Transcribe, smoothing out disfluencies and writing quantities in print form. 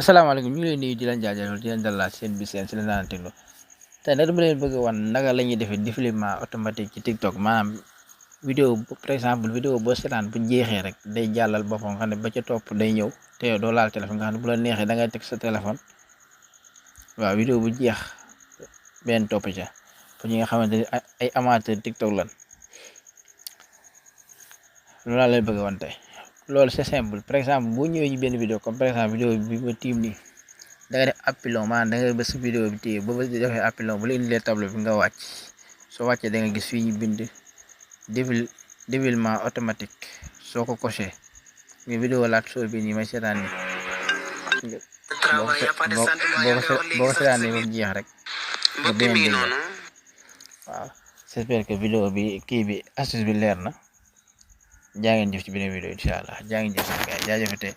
asalaamaaleykum ñu ngi leen nuyu di leen jaajëfal di leen dalal seen bi seen si la daan teglu tey nag dama leen bëgg wan naka la ñuy defee défilement automatique ci TikTok maanaam vidéo par exemple vidéo boo seetaan bu jeexee rek day jàllal boppam nga xam ne ba ca topp day ñëw te yow doo laal téléphone nga xam ne bu la neexee da ngay teg sa téléphone waaw vidéo bu jeex benn topp ca pour ñi nga xamante ni ay amateur TikTok lan loolu laa leen bëgg wan tey loolu c'est simple par exemple boo ñëwee ci benn vidéo comme par exemple vidéo bi ma tiim nii da nga def appilon maanaam da nga bës vidéo bi téye boo defee appilon bu la indilee tableau bi nga wàcc soo wàccee da nga gis fii ñu bind défilement automatique soo ko coché nga vidéo laat soo bi nii may seetaan ni boo ko seetaan ni moom jeex rek nga beneen dégg waaw j'espère que vidéo bi kii bi astuce bi leer na jaa ngeen jëf ci beneen vidéo incha allah jaa ngeen jëf gaay jaajëfate